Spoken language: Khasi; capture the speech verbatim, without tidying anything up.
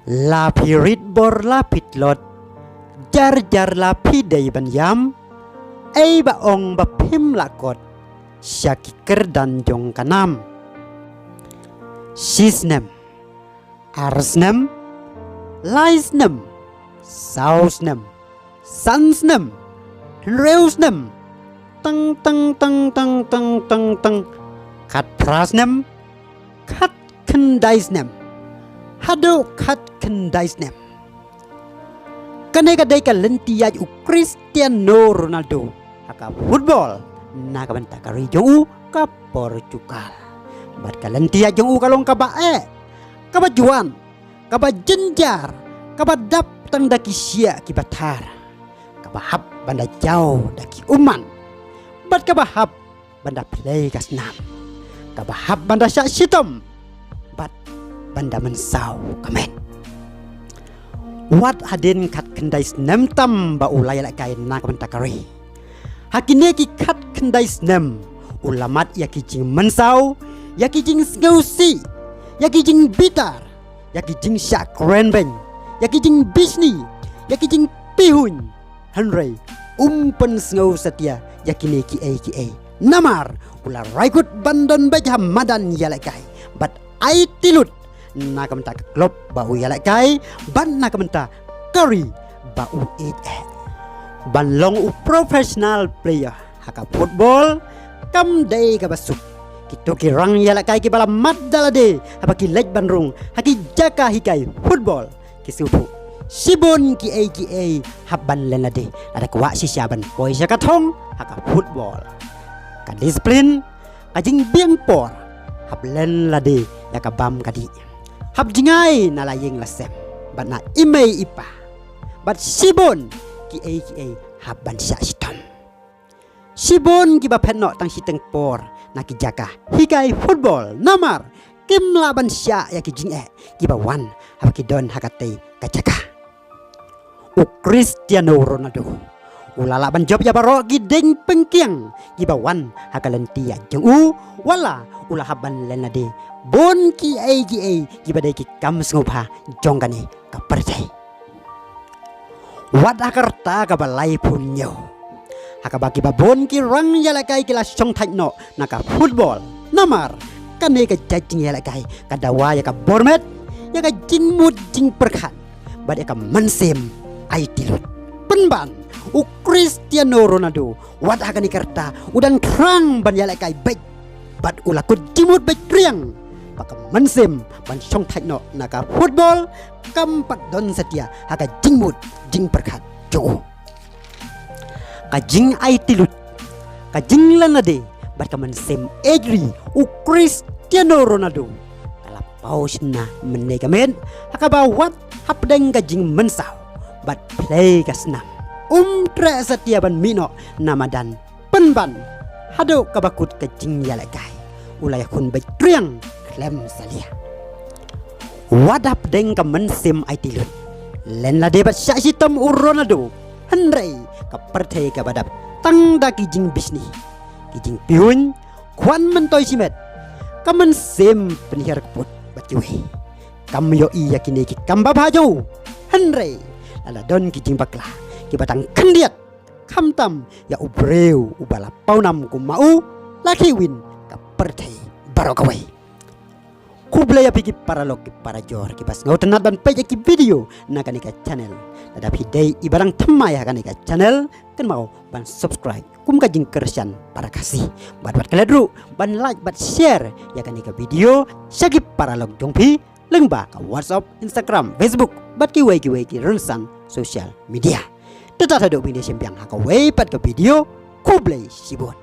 La phi rit bor la phi tlot, jar jar la phi dei ban ïam, ei ba ong ba phim lah kot sha ki kyrdan jong ka nam. Shi snem, ar snem, lai snem, saw snem, san snem, hynriew snem, tang tang tang tang tang tang tang, khatphra snem, khatkhyndai snem, haduh khatkhyndai snem. Kane ka dei ka lynti ïaid u Cristiano Ronaldo ha ka football na ka bynta ka ri jong u ka Portugal. Bad ka lynti ïaid jong u ka long kaba eh, kaba juan, kaba jynjar, kaba dap tang da ki shiah kiba thar, kaba hap ban da jaw da ki ummat, bad kaba hap ban da plie ka snam, kaba hap ban da shah shitom bad ban da mynsaw ka met. Wat hadien khatkhyndai snem tam ba u la ïalehkai na ka bynta ka ri, ha kine ki khatkhyndai snem u la mad ïa ki jingmynsaw, ïa ki jingsngewsih, ïa ki jingbitar, ïa ki jingshah kren beiñ, ïa ki jingbishni, ïa ki jingpihuiñ. Hynrei um pynsngew satia ïa kine kiei kiei, namar u la rai kut ban don beit ha madan ïalehkai bad aiti lut na ka bynta ka klub ba u ïalehkai bad na ka bynta ka ri ba u ïeit eh. Ban long u professional player ha ka football kam dei kaba suk. Kito ki rang ïalehkai kiba la mad da lade haba ki leit ban rung ha ki jaka hikai football ki sngewthuh shibun kiei kiei hap ban len lade, lada kwah shisha ban poi sha ka thong ha ka football. Ka disiplin, ka jingbiang por, hap len lade ïa ka bam ka dih, hap jngai na la ïing la sem bad na i mei i pa, bad shibun kiei kiei hap ban shah shitom. Shibun kiba phet noh tang shiteng por na ki jaka hikai football namar kim lah ban shah ïa ki jingeh kiba wan haba ki don ha katei ka jaka. U Cristiano Ronaldo u la lah ban jop ïa baroh ki dieng pyngkiang kiba wan ha ka lynti ïaid jong u, wat la u la hap ban len lade bun kiei kiei kiba dei ki kam sngewbha jong kane ka pyrthei. Wat ha ka rta kaba laiphew hynñiew, ha kaba kiba bun ki rang ïalehkai ki la shongthait noh na ka football namar kane ka jait jingïalehkai ka dawa ïa ka bor met, ïa ka jingmut jingpyrkhat bad ïa ka mynsiem aiti lut. Pynban u Cristiano Ronaldo wat ha kane ka rta u dang thrang ban ïalehkai beit bad u la kut jingmut beit riang ba ka mynsiem ban shongthait noh na ka football kam pat don satia ha ka jingmut jingpyrkhat jong u. Ka jingaiti lut, ka jinglen lade bad ka mynsiem ïeit ri u Cristiano Ronaldo ka la paw shynna mynne ka miet ha kaba wat hapdeng ka jingmynsaw bad plie ka snam um treh satia ban mih noh na madan. Pynban haduh kaba kut ka jingïalehkai u la ïakhun beit riang khlem salia. Wat hapdeng ka mynsiem aiti lut, len lade bad shah shitom u Ronaldo, hynrei ka pyrthei kaba dap tang da ki jingbishni, ki jingpihuiñ, khwan myntoi shimet, ka mynsiem pynhiar kput bad kiwei kam ïohi ïa kine ki kam babha jong u. Hynrei la la don ki jingbakla kiba dang khyndiat, khamtam ïa u briew uba la pawnam kum ma u, la khie win ka pyrthei baroh kawei. Khublei ïa phi ki paralok ki parajor kiba sngewtynnat ban peit ïa ki video na kane ka channel. Lada phi dei iba dang thymmai ha kane ka channel, kynmaw ban subscribe kum ka jingkyrshan para Khasi bad wat klet ruh ban like bad share ïa kane ka video sha ki paralok jong phi lyngba ka WhatsApp, Instagram, Facebook bad kiwei kiwei ki rynsan social media. Te tad haduh phin ïa shim biang ha kawei pat ka video. Khublei shibun.